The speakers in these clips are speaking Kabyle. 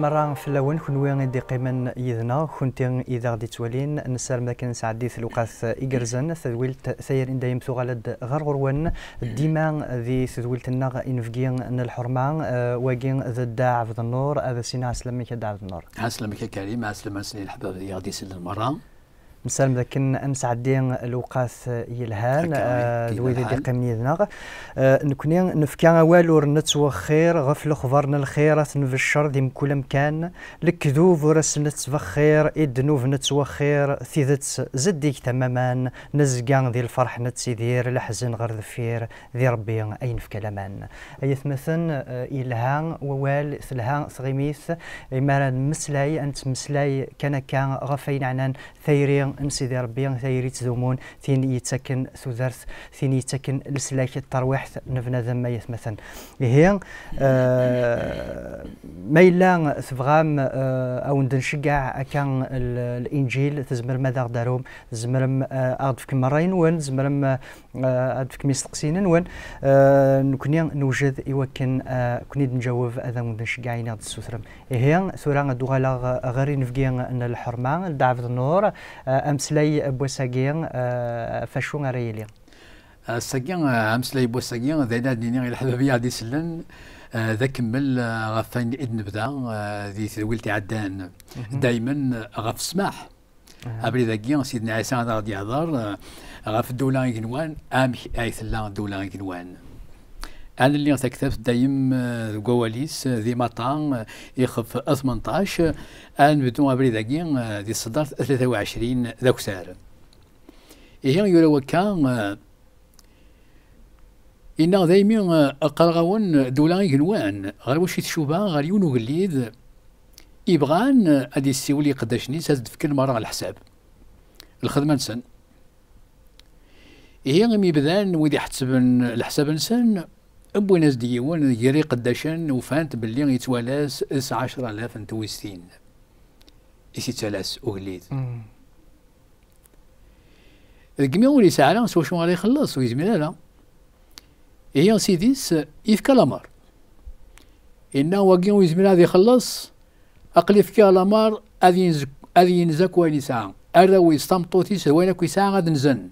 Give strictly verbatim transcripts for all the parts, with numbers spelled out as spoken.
Merra fell-awen, kunwi i d-iqqimen yid-neɣ, kunti i d aɣ-d-ittwalin, nessaram d akken nesɛeddi lewqat igerrzen, tadwilt tayri n dayem tuɣal-d ɣer ɣur-wen, dima di tedwilt-nneɣ inebgi n lḥerma, eh, wagi d Dda Ɛebdennur, ad as-iniɣ ɛeslama-k a Dda Ɛebdennur. Ɛeslama-k a Karim, ɛeslama-nsen i leḥbab i aɣ-d-isellen merra. Nessaram d akken ad nesɛeddi lewqat yelhan, eh, d wid i d-iqqimen yid-neɣ. Eh, nekni nefka awal ur nettwexxir, ɣef lexbar n lxir ad t-nbeccer di mkul amkan. Lekdub ur as-nettbexxir, i ddnub nettwexxir, tidet zeddiget am aman, nezga di lferḥ nettidir, leḥzen ɣer deffir, di Rebbi ay nefka laman. Ay atmaten, eh, yelha wawal, telha tɣimit, imi ara nemmeslay, ad nettmeslay kan akka ɣef wayen ɛnan tayri n Sidi Ṛebbi, tayri ttdumun, tin yettaken tudert, tin yettaken leslak d terwiḥt n bnadem, ay atmaten. Ihi, eh, ma yella tebɣam, eh, ad wen-d-nceggeɛ akka l-, Linǧil, tzemrem ad aɣ-d-tarum, tzemrem, eh, ad aɣ-d-tefkem ṛṛay-nwen, tzemrem, eh, ad d-tefkem isteqsiyen-nwen. Eh, nekni newjed i wakken, eh, ad ken-id-nǧaweb, ad awen-d-nceggeɛ ayen i aɣ-d-tessutrem. Ihi, tura ad uɣaleɣ ɣer inebgi n lḥerma, Dda Ɛebdennur, eh, ameslay n wass-agi, eh, ɣef wacu ara yili? Ass-agi, eh, ameslay n wass-agi, d ayen ad d-nini i leḥbab i aɣ-d-isellen, eh, d akemmel, eh, ɣef wayen i d-nebda, eh, di tedwilt iɛeddan. Mhm. Daymen, eh, ɣef ssmaḥ. Aha. Abrid-agi, Sidna Ɛisa ad aɣ-d-yehder, eh, ɣef ddula igenwan, amek ay tella ddula igenwan. Ad nelli taktabt dayem, eh, deg wawal-is, eh, di Matta, eh, ixef tmenṭac, eh, ad nebdu abrid-agi, eh, di tseddart tlata u ɛecrin d akessar. Ihi, yura wakka, eh, Inna daymi, eh, qqareɣ-awen, ddula igenwan, ɣer wacu i tcuba? Ɣer yiwen ugellid ibɣan, eh, ad yessiwel i iqeddacen-is, ad d-fken merra leḥsab, lxedma-nsen. Ihi, imi bdan wid iḥettben leḥsab-nsen, wwin-as-d yiwen gar iqeddacen, ufan-t belli yettwalas s ɛecra alaf n twiztin i s-yettalas ugellid. Mm. Deg mi ur yesɛi ara s wacu ara ixelleṣ, ur yezmir ara. Ihi sidi-s yefka lamer. Inna wagi ur yezmir ad ixelleṣ, aql-i fkiɣ lamer ad yenz-, ad yenz akk wayen yesɛa. Arraw-is, tameṭṭut-is, d wayen akk yesɛa ad nzen.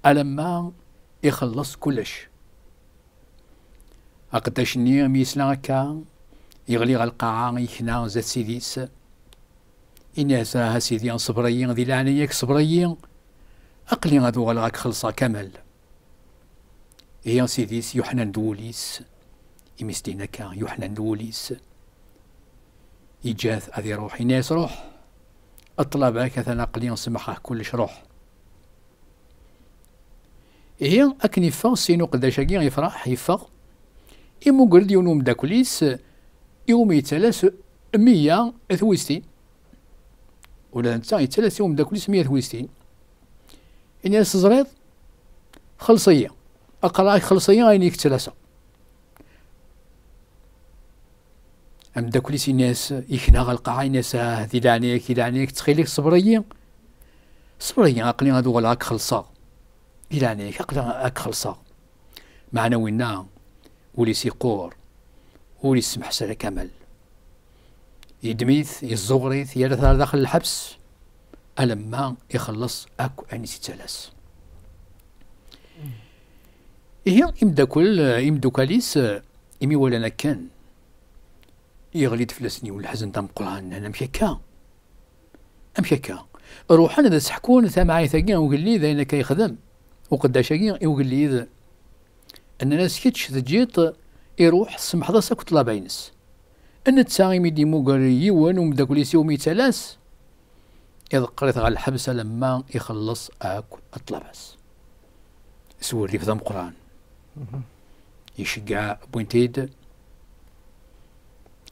Alamma ixelleṣ kullec. Aqeddac-nni mi yesla akka, yeɣli ɣer lqaɛa, yekna zdat sidi-s. Ini-as: "Ah, a sidi, ṣber-iyi, di leɛnaya-k ṣber-iyi, aql-i ad uɣaleɣ ad k-xellṣeɣ kamel." Ihi sidi-s yuḥnan d wul-is, imi s-d-yenna akka, yuḥnan d wul-is, yeǧǧa-t ad iruḥ. Ini-as: "Ruḥ, ṭṭlaba-k, atan aql-i semmḥeɣ kullec, ruḥ." Ihi, akken yeffeɣ syin uqeddac-agi, yefreḥ, yeffeɣ, imuger-d yiwen umeddakel-is iwumi yettalas meyya twiztin. Ula d netta yettalas i umeddakel-is meyya twiztin. Ini-as: "Teẓriḍ, xelleṣ-iyi. Aql-ak xelleṣ-iyi ayen i k-ttalaseɣ." Ameddakel-is ini-as, yekna ɣer lqaɛa, ini-as: "Ah, di leɛnaya-k, di leɛnaya-k, ttxil-k, ṣber-iyi. Ṣber-iyi, aql-i ad uɣaleɣ ad k-xellṣeɣ. Di leɛnaya-k, aql-i ad k-xellṣeɣ." Meɛna winna, ul-is iqqur, ur yessemḥes ara kamel. Yeddem-it, yezzuɣer-it, yerra-t ɣer daxel n lḥebs, alamma ixelleṣ akk ayen i s-yettalas. Ihi, imeddakel, imeddukal-is, imi walan akken, yeɣli-d fell-asen yiwen leḥzen d ameqqran, nnan: "Amek akka? Amek akka?" Ruḥen ad as-ḥkun tamɛayt-agi i ugellid, ayen akka yexdem uqeddac-agi i ugellid. Nnan-as: "Kečč teǧǧiḍ iruḥ, tsemḥeḍ-as akk ṭṭlaba-ines." Netta, imi d-imuger yiwen umeddakel-is iwumi yettalas, iḍeqqer-it ɣer lḥebs alamma ixelleṣ akk ṭṭlaba-s. S wurrif d ameqqran. Mhm. Iceggeɛ, wwin-t-id.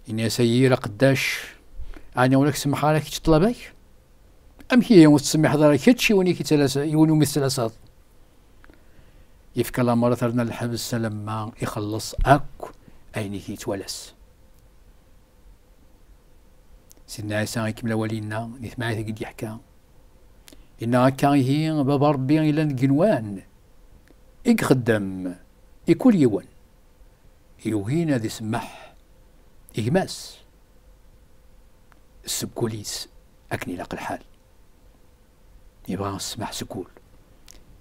Ini-as: "Ay yir aqeddac, ɛni ur ak-semḥeɣ ara kečč ṭṭlaba-k? Amek ihi ur tettsemmiḥeḍ ara kečč i win i k-yettalaseḍ, i win umi tettalaseḍ?" Yefka lamer ad terna lḥebs alamma ixelleṣ akk ayen i k-yettwalas. Sidna Ɛisa ikemmel awal, inna di temɛayt i d-yeḥka, inna: "Akka ihi, Baba Ṛebbi yellan deg igenwan i ixeddem i kul yiwen, yugin ad isemmeḥ i gma-s." seg wul-is akken ilaq lḥal. Yebɣa ssmaḥ seg wul.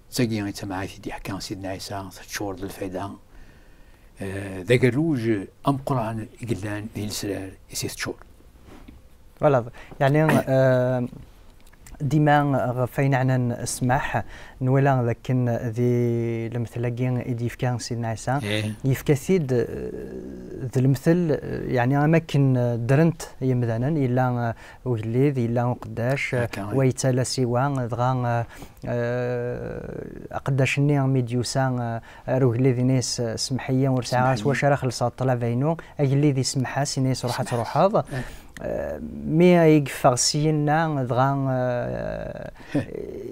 D tagi i d tamɛayt i d-yeḥka Sidna Ɛisa, teččur d lfayda. Eh, d agerruj ameqqran i yellan di lesrar i s-teččur. Voilà, yeɛni, eh, dima ɣef wayen ɛnan ssmaḥ, nwala dakken di lemtel-agi i d-yefka Sidna Ɛisa, Eh, yefka-t-id, eh, d lemtel, eh, yeɛni am akken, eh, ddren-t yemdanen, yella, eh, ugellid, yella uqeddac, eh, Akka, wa yettalas i wa, dɣa, eh, eh, aqeddac-nni mi d-yusa, eh, ar ugellid, yenna-yas, eh, semmeḥ-iyi, ur sɛiɣ ara s Semmeḥ-iyi. wacu ara xellṣeɣ ṭṭlaba-inu. Agellid isemmeḥ-as, yenna-yas ruḥ ad Semmeḥ-as. truḥeḍ. Eh, mi ay yeffeɣ syenna, dɣa, eh,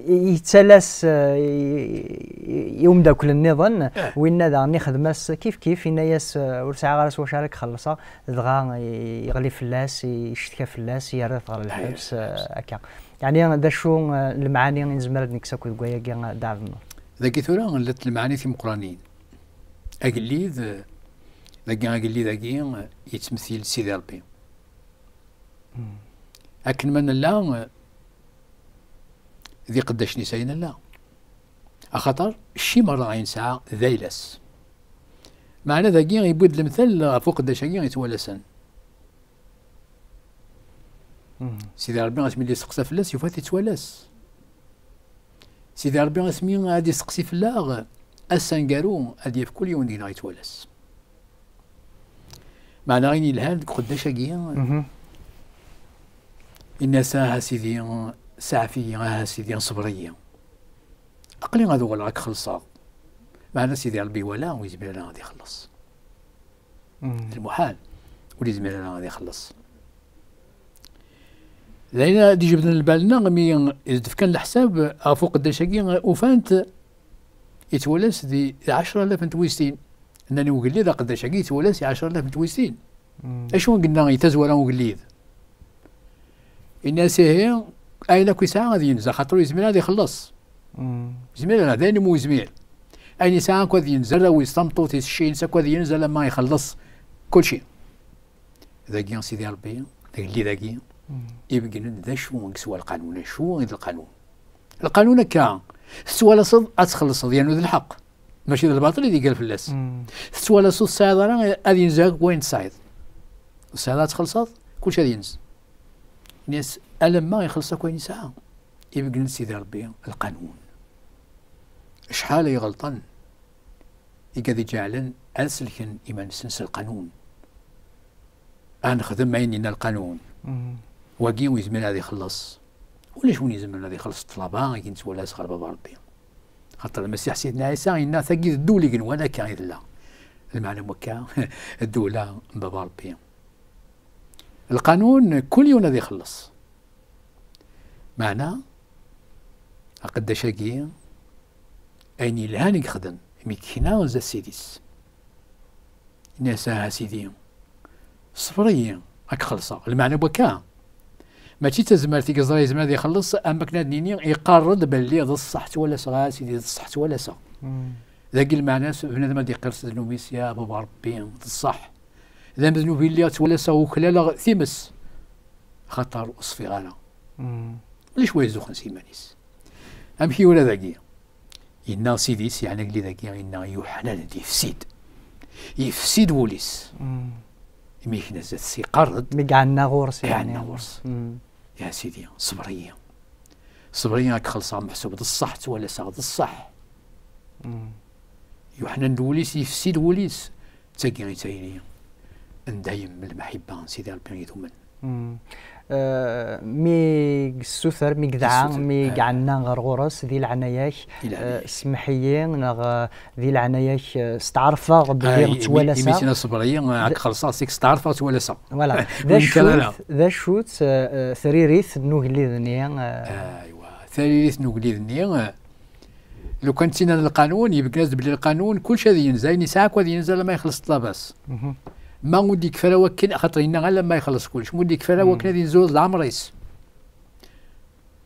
yettalas, eh, i, i, i umeddakel-nniḍen, Eh. Winna daɣen ixdem-as kif kif, yenna-yas, eh, ur sɛiɣ ara s wacu ara k-xellṣeɣ, dɣa yeɣli fell-as, yeccetka fell-as, yerra-t ɣer lḥebs, eh, akka. Yeɛni d acu, eh, lemɛani i nezmer ad nekkes akk deg wayagi, eh, Dda Ɛebdennur? Dagi tura llant lemɛani timeqqranin. Agellid, dagi agellid-agi yettmetil Sidi Ṛebbi. Akken ma nella, d iqeddacen-is ay nella. Axaṭer cci merra ay nesɛa d ayla-s. Meɛna dagi yewwi-d lemtel ɣef uqeddac-agi yettwalasen. Sidi Ṛebbi asmi d-yesteqsa fell-as, yufa-t yettwalas. Sidi Ṛebbi asmi ad yesteqsi fell-aɣ, ass aneggaru ad yaf kul yiwen deg-neɣ yettwalas. Meɛna ayen yelhan deg uqeddac-agi, yenna-as: "Aha Sidi, saɛef-iyi, aha Sidi, ṣber-iyi. Aql-i ad uɣaleɣ ad k-xellṣeɣ." Meɛna Sidi Ṛebbi iwala, ur yezmir ara ad ixelleṣ. D lmuḥal, ur yezmir ara ad ixelleṣ. D ayen ad d-ijebden lbal-nneɣ mi d-fkan leḥsab ɣef uqeddac-agi, ufan-t yettwalas di, di ɛecra alaf n twiztin. Nnan i ugellid aqeddac-agi yettwalas di ɛecra alaf n twiztin. Acu i yenna di tazwara ugellid? Yenna-as: "Ihi, ayen akk yesɛa ad yenz, axaṭer ur yezmir ad ixelleṣ." Ur yezmir ara, d ayen umi ur yezmir. Ayen yesɛa akk ad yenz, arraw-is, tameṭṭut-is, cci-ines akk ad yenz alamma ixelleṣ kulci. Dagi Sidi Ṛebbi, agellid-agi, ibeggnen d acu i yeswa lqanun, acu i d lqanun. Lqanun akka, tettwalaseḍ ad txellṣeḍ, yernu d lḥeqq. Mačči d lbaṭel i d-iger fell-as. Tettwalaseḍ ur tesɛiḍ ara ad yenz akk wayen tesɛiḍ. Ur tesɛiḍ ad txellṣeḍ, kulci ad yenz. Yenna-as alamma ixelleṣ akk ayen yesɛa. Ibeggnen Sidi Ṛebbi lqanun. Acḥal ay ɣelṭen igad iǧeɛlen ad selken iman-nsen s lqanun. Ad nexdem ayen yenna lqanun. Wagi ur yezmir ad ixelleṣ. Ulac win izemren ad ixelleṣ ṭṭlaba i nettwalas ɣer Baba Ṛebbi. Xaṭer Lmasiḥ Sidna Ɛisa yenna: "Tagi d ddula igenwan, akka i tella." Lmeɛna n wakka, ddula n Baba Ṛebbi. Lqanun, kul yiwen ad ixelleṣ. Meɛna, aqeddac-agi, ayen yelhan i yexdem, mi yekna zdat Sidi-s. Yenna-as: "Aha Sidi, ṣber-iyi, ad k-xellṣeɣ." Lmeɛna n wakka, mačči d tazmert i yeẓra yezmer ad ixelleṣ, am wakken ad nini, iqarr-d belli d ṣṣeḥ ttwalaseɣ, a Sidi, d ṣṣeḥ ttwalaseɣ. Dagi lmeɛna-s, bnadem ad iqqir s ddnub-is: "Ya Baba Ṛebbi, d ṣṣeḥ. D amednub i lliɣ, ttwalaseɣ, uklaleɣ times. Xaṭer ur ṣfiɣ ara." Ulac wa yezuxxen s yiman-is. Amek yura dagi? Yenna Sidi-s, yeɛni agellid-agi, yenna yuḥnan-d, yefsi-d. Yefsi-d wul-is. Imi yekna zdat-s, iqarr-d. Mi iɛenna ɣur-s, yeɛni. Iɛenna ɣur-s. "Ya Sidi, ṣber-iyi. Ṣber-iyi ad k-xellṣeɣ, meḥsub d ṣṣeḥ ttwalaseɣ, d ṣṣeḥ." Yuḥnan-d wul-is, yefsi-d wul-is. D tagi i d tayri n dayem, lmaḥibba n Sidi Ṛebbi i tumen. Eh, mi yessuter, mi yedɛa, mi iɛenna ɣer ɣur-s, di leɛnaya-k, eh, semmeḥ-iyi, neɣ, eh, di leɛnaya-k, eh, steɛṛfeɣ belli ttwalaseɣ. Imi s-yenna ṣber-iyi, eh, ad k-xellṣeɣ, seg steɛṛfeɣ ttwalaseɣ. Voilà. D acu-t, d acu-tt, eh, eh, tririt n ugellid-nni, eh? Aywa, tririt n ugellid-nni, eh, lukan d tinna n lqanun, yebgen-as-d belli lqanun, kullec ad yenz, ayen yesɛa akk ad yenz alamma ixelleṣ ṭṭlaba-s. Ma ur d-yekfi ara wakken, axaṭer yenna alamma ixelleṣ kullec, ma ur d-yekfi ara wakken ad yenz ula d leɛmer-is.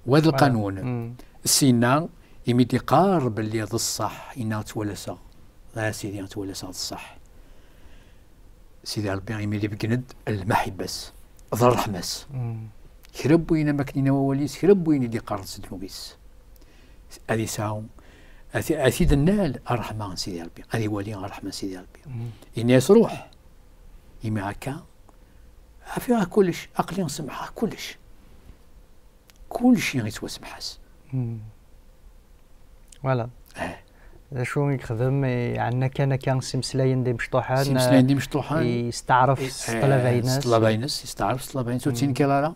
Wa d lqanun. Syenna, imi d-iqqar belli d ṣṣeḥ, yenna ttwalaseɣ. A Sidi, ttwalaseɣ d ṣṣeḥ. Sidi Ṛebbi imi d-ibeggen-d lmaḥibba-s, d ṛṛeḥma-s. kra n wayen am akken yenna wawal-is, kra n wayen i d-iqqaren s ddnub-is. Ad yesɛu, ad t-, ad t-id-nnal ṛṛeḥma n Sidi Ṛebbi, ad iwali ṛṛeḥma n Sidi Ṛebbi. Yenna-yas: "Ruḥ, imi akka, ɛfiɣ-ak kullec, aql-i semḥeɣ-ak kullec." Kullec yettwasemḥ-as. Voilà. Eh. D acu i yexdem? Iɛenna kan akka s imeslayen d imecṭuḥen, s imeslayen d imecṭuḥen, yesteɛref s ṭṭlaba-ines. S ṭṭlaba-ines, yesteɛref s ṭṭlaba-ines, ur ttinkir ara.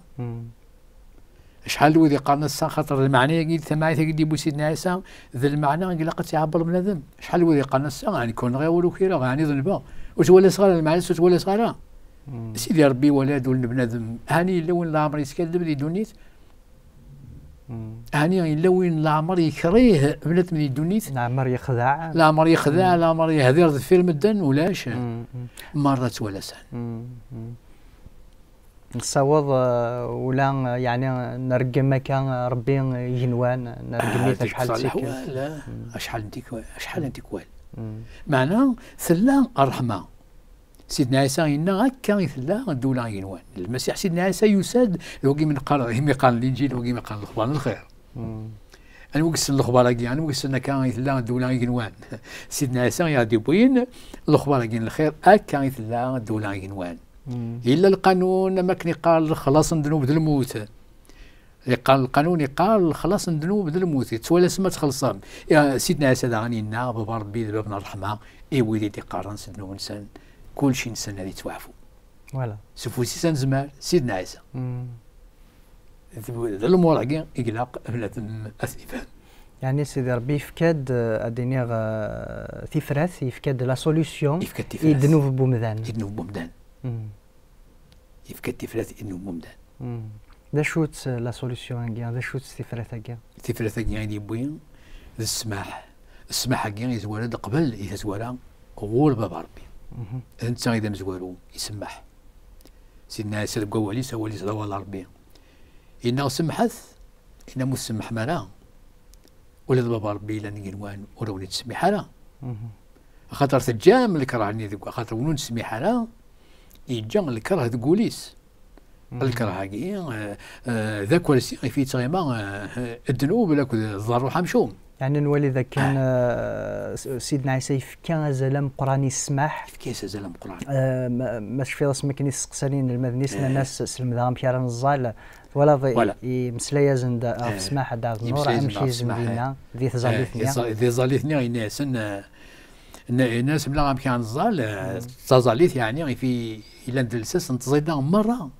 Acḥal n wid yeqqaren ass-a, xaṭer lmeɛna-agi, tamɛayt-agi d-yewwi Sidna Ɛisa, d lmeɛna i ilaq ad tt-iɛebber bnadem. Acḥal n wid yeqqaren ass-a, ɛni kuneɣ ur ukireɣ, ɛni ḍelbeɣ, ur ttwalaseɣ ara lmeɛna-s, ur ttwalaseɣ ara. Sidi Ṛebbi iwala-d ul n bnadem. Ɛni yella win leɛmer yeskaddeb di ddunit? Ɛni yella win leɛmer yekrih bnadem di ddunit? Leɛmer yexdeɛ. Leɛmer yexdeɛ, leɛmer yehdir deffir medden, ulac. Merra ttwalasen. Nessaweḍ, eh, ula, eh, yeɛni, nergem akka, eh, Ṛebbi igenwan, nergem-it acḥal d tikkal. Acḥal n tikwal, acḥal n tikwal. Meɛna tella ṛṛeḥma. Sidna Ɛisa yenna akka i tella ddula igenwan. Lmasiḥ Sidna Ɛisa yusa-d, d wagi mi neqqar, imi qqaren Linǧil, d wagi mi qqaren lexbar n lxir. Anwa i yessen lexbar-agi? Anwa i yessen akka i tella ddula igenwan? Sidna Ɛisa i aɣ-d-yewwin lexbar-agi n lxir, akka i tella ddula igenwan. Yella lqanun, am akken iqqar, lexlaṣ n ddnub d lmut. Iqqar lqanun, iqqar lexlaṣ n ddnub d lmut, yettwalasem ad txellṣem. Ya, Sidna Ɛisa daɣen yenna, Baba Ṛebbi d bab n ṛṛeḥma, i wid i d-iqqaren s ddnub-nsen, kulci-nsen ad yettwaɛfu. Voilà. S ufus-is ad nezmer, Sidna Ɛisa. D, d lumuṛ-agi i ilaq bnadem ad t-ifhem. Yeɛni Sidi Ṛebbi yefka-d, eh, ad d-iniɣ, eh, tifrat, yefka-d la solution i ddnub n wemdan. I ddnub n wemdan. Yefka-d tifrat i ddnub n wemdan. D acu-tt la solution-agi? D acu-tt tifrat-agi? Tifrat-agi i d-yewwi d ssmaḥ. Ssmaḥ-agi yezwar-d qbel i tazwara ɣur Baba Ṛebbi. D netta i d amezwaru, isemmeḥ. Sidna Ɛisa deg wawal-is, awal-is d awal n Ṛebbi. Yenna: "Semmḥet", yenna: "Ma ur tsemmḥem ara, ula d Baba Ṛebbi yellan deg igenwan ur awen-ittsemmiḥ ara." Axaṭer teǧǧam lkerh-nni deg, axaṭer win ur nettsemmiḥ ara, yeǧǧa lkerh deg wul-is. Lkerh-agi, eh, eh, d akersi ɣef yettɣima, eh, ddnub akked ḍerruḥ amcum. Yeɛni nwali dakken, eh, s-, Sidna Ɛisa yefka azal ameqqran i ssmaḥ. Yefka-yas azal ameqqran. Eh, ma, ma tecfiḍ asmi akken i tesseqsan inelmaden-is, nnan-as: "Selmed-aɣ amek ara neẓẓal." Twalaḍ, i-, imeslay-asen-d ɣef ssmaḥ, a Dda Ɛebdennur, amek i yezmer dinna, di tẓallit-nni? Di tẓallit-nni, yenna-yasen, eh, yenna-, yenna-yasen: "Mleɣ amek ara neẓẓal, eh, d taẓallit, yeɛni, i fi-, yellan d lsas n tẓilla merra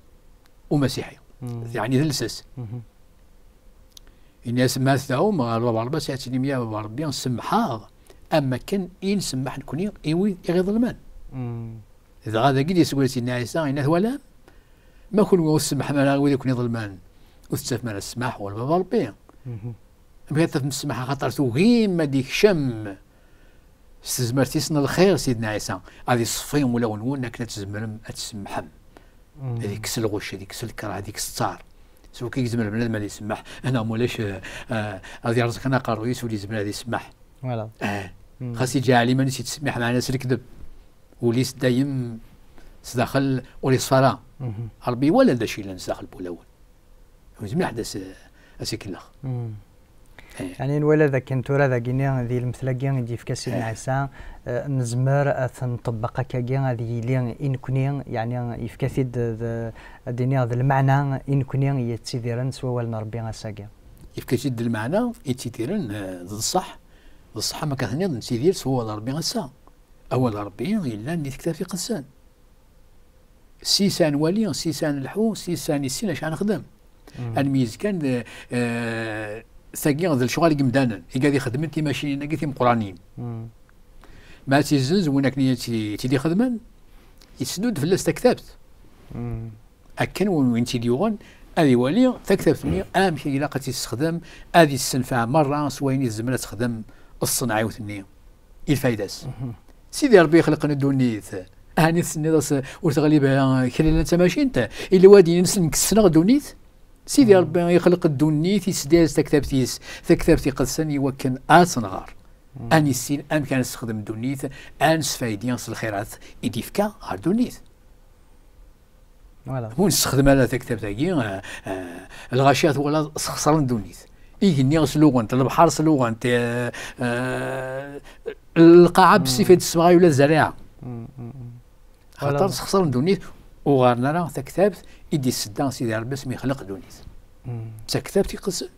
umasiḥi." Yeɛni d lsas. Yenna-yas: "Ma tdɛum ɣer Baba Ṛebbi, ad tinim: Ya Baba Ṛebbi, semmḥ-aɣ am wakken i nsemmeḥ nekni i wid i ɣ-iḍelmen." Dɣa dagi d-yesseggra Sidna Ɛisa, yenna: "Twalam? Ma kunwi ur tsemmḥem ara i wid i ken-iḍelmen, ur tettafem ara ssmaḥ ɣur Baba Ṛebbi." Amek ara tafem ssmaḥ? Axaṭer tugim ad d-ikcem s tezmert-is n lxir Sidna Ɛisa, ad iṣeffi ulawen-nwen akken ad tzemrem ad tsemmḥem. Ad ikkes lɣucc, ad ikkes lkerh, ad ikkes ttar. S wakka i yezmer bnadem ad isemmeḥ, neɣ ma ulac, eh, eh, ad yerẓ kan aqerruy-is ur yezmir ad isemmeḥ. Voilà. Eh, xas iǧeɛɛel iman-is yettsemmiḥ, meɛna s lekdeb. Ul-is dayem sdaxel ur iṣfa ara. Ṛebbi iwala d acu yellan sdaxel n wulawen. Ur yezmir ḥedd ad s-, ad s-ikellex. Eh. Yeɛni nwala dakken tura dagini di lemtel-agi i d-yefka Sidna Ɛisa, eh, nezmer ad t-nṭebbeq akkagi, ad yili i nekni, yeɛni yefka-t-id d, ad d-iniɣ d lmeɛna i nekni yettidiren s wawal n Ṛebbi ass-agi. Yefka-t-id d lmeɛna yettidiren, eh, d ṣṣeḥ, d ṣṣeḥ ma akka tenniḍ nettidir s wawal n Ṛebbi ass-a. Awal n Ṛebbi yellan di tektabt iqedsen. Sisa nwali, sisa nleḥḥu, sisa nissin acu ara nexdem. Ad nmeyyez kan d, eh, tagi d lecɣal n yimdanen, i gad ixeddmen timacinin-agi timeqqranin. Ma ad tt-izzenz win akken i tt-, i tt-id-ixedmen, yetteddu-d fell-as taktabt. Akken win, win tt-id-yuɣen, ad iwali taktabt-nni amek i ilaq ad tt-yessexdem, ad yessenfeɛ merra s wayen i tezmer ad texdem ṣṣenɛiwt-nni i lfayda-s. Sidi Ṛebbi ixelqen ddunit, ɛni tenniḍ-as ur teɣlib ara kra yellan d tamacint? Illa wa d-yini-as nekk ssneɣ ddunit? Sidi Ṛebbi ixleq ddunit, yesseddi-as taktabt-is, taktabt iqedsen, i wakken ad tt-nɣer. Ad nissin amek ad nessexdem ddunit, ad nesfaydi s lxirat i d-ifka ɣer ddunit. Voilà. Ur nessexdem ara taktabt-agi, eh, eh, lɣaci ad twalaḍ sxeṣren ddunit. Igenni sluɣen-t, lebḥer sluɣen-t, eh, eh, lqaɛa bessif i d-tessemɣay ula d zzerriɛa. Xaṭer sxeṣren ddunit, ur ɣaren ara taktabt i d-issedda Sidi Ṛebbi asmi yexleq ddunit. D taktabt iqedsen.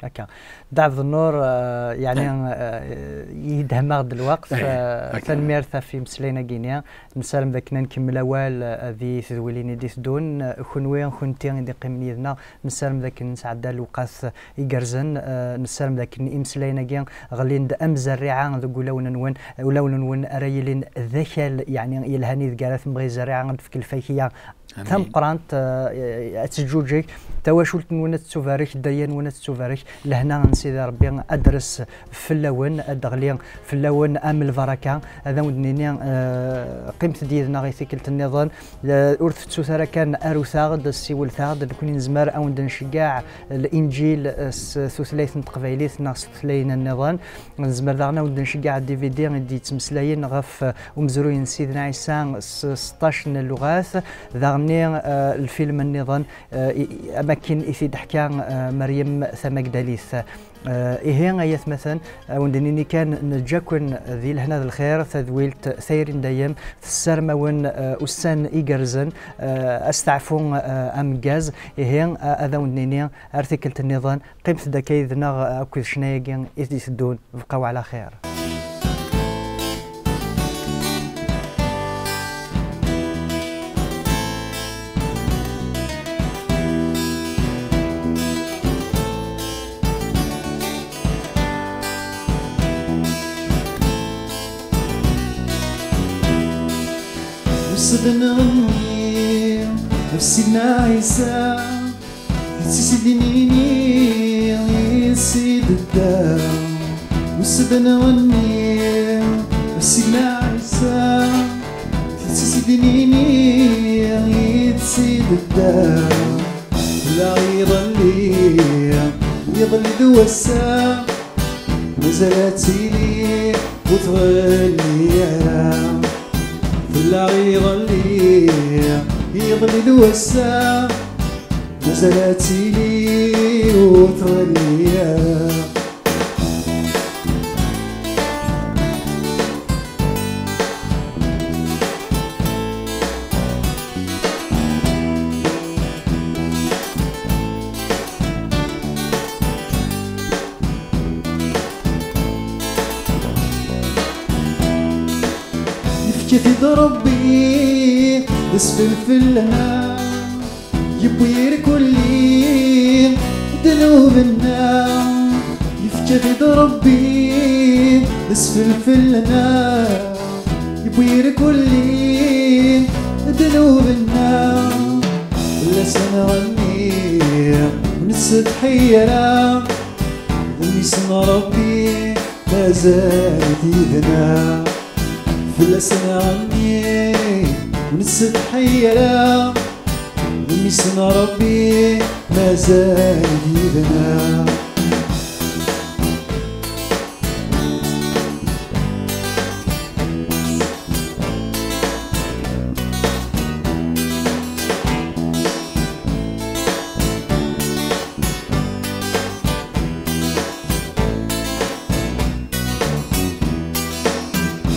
Akka. Dda Ɛebdennur, eh, yeɛni, eh, yedhem-aɣ-d lweqt. Eh, eh, akka. Tanemmirt ɣef imeslayen-agi-ni. Nessaram d akken ad nkemmel awal, eh, di tedwilin i d-iteddun. Eh, kenwi, kunemti i d-iqqimen yid-neɣ, nessaram d akken nesɛedda lewqat igerrzen. Eh, nessaram d akken imeslayen-agi ɣlin-d am zerriɛa deg ulawen-nwen, ulawen-nwen ara yilin d akal, yeɛni yelhan ideg ara temɣi zerriɛa ad d-tefk lfakya tameqqrant, eh, ad teǧǧuǧeg, tawacult-nwen ad tettubarek, dderya-nwen ad tettubarek, lehna n Sidi Ṛebbi ad d-tres fell-awen, ad d-teɣli fell-awen am lbaraka. Ad awen-d-nini, eh, qqimet-d yid-neɣ i tikkelt nniḍen. Eh, ur tettut ara kan, arut-aɣ-d, ssiwlet-aɣ-d, nekkni nezmer ad awen-d-nceggeɛ Linǧil, eh, s tutlayt n teqbaylit neɣ s tutlayin nniḍen. Nezmer daɣen ad awen-d-nceggeɛ D V D i d-yettmeslayen ɣef, eh, umezruy n Sidna Ɛisa s seṭṭac n lluɣat, daɣenni, eh, lfilm nniḍen, eh, i, i, am akken i t-id-teḥka, eh, Meryem Tamagdalit. Eh, ihi, ay atmaten, ad awen-d-nini kan, neǧǧa-ken di lehna d lxir, tadwilt tayri n dayem, tessarem-awen, eh, ussan igerrzen, eh, asteɛfu, eh, ameggaz. Ihi, eh, ad awen-d-nini ar tikkelt nniḍen, qqimet-d akka yid-neɣ akked ccna-agi i d-iteddun, bqaw ɛla xir. Usedneɣ-nni ɣef Sidna Ɛisa, Tisidnini i s-idedda, usedneɣ-nni Sidna Ɛisa. Tisidnini i s-idedda, la iḍelli, iḍelli d wass-a, mazal ad tili ur tɣelli ara. Tella iḍelli, iḍelli d wass-a, mazal ad tili ur tɣelli ara. Yefka-t-id Ṛebbi d asfelfel-nneɣ, yewwi irkelli ddnub-nneɣ. Yefka-t-id Ṛebbi d asfelfel-nneɣ, yewwi irkelli ddnub-nneɣ. Fell-as nɣenni ur nessetḥi ara, d mmi-s n Ṛebbi mazal yid-neɣ. Fell-as nɣenni ur nessetḥi ara, d mmi-s n Ṛebbi mazal yid-neɣ.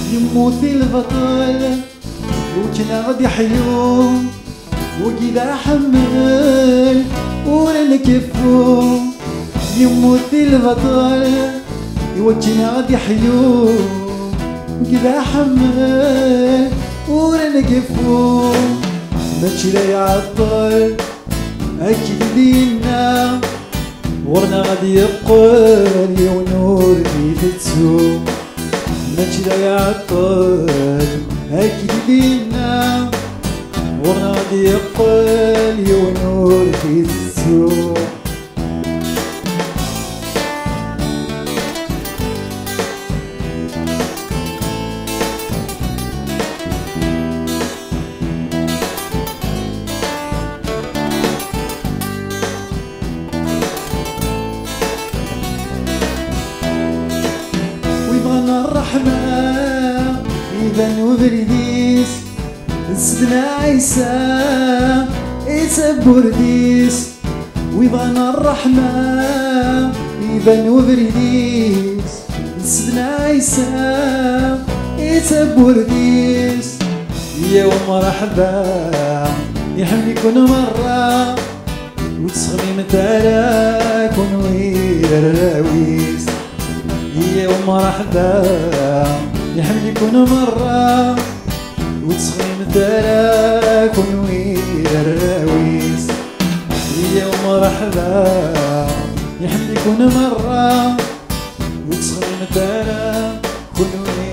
Yemmut i lbaṭel, iwakken ad iḥyu, wagi d aḥemmel ur nkeffu. Yemmut i lbaṭel, iwakken ad iḥyu, wagi d aḥemmel ur nkeffu. Mačči la iɛeṭṭel, akken i d-yenna, ɣur-neɣ ad yeqqel yiwen ur d-itettu. Mačči d ayeɛṭel, akken i d-yenna, ɣur-neɣ ad yeqqel yiwen ur d-itettu. Wi bɣan ṛṛeḥma, iban ubrid-is, d Sidna Ɛisa i tawwurt-is, wi bɣan ṛṛeḥma iban ubrid-is. Sidna Ɛisa i tawwurt-is. Yyaw mṛeḥba, iḥemmel-iken meṛṛa. Ur ttxemmimet ara kunwi d arraw-is. Yyaw mṛeḥba, iḥemmel-iken meṛṛa. Ur ttxemmimet ara kunwi d arraw-is. Yyaw mṛeḥba, iḥemmel-iken meṛṛa. Ur ttxemmimet ara kunwi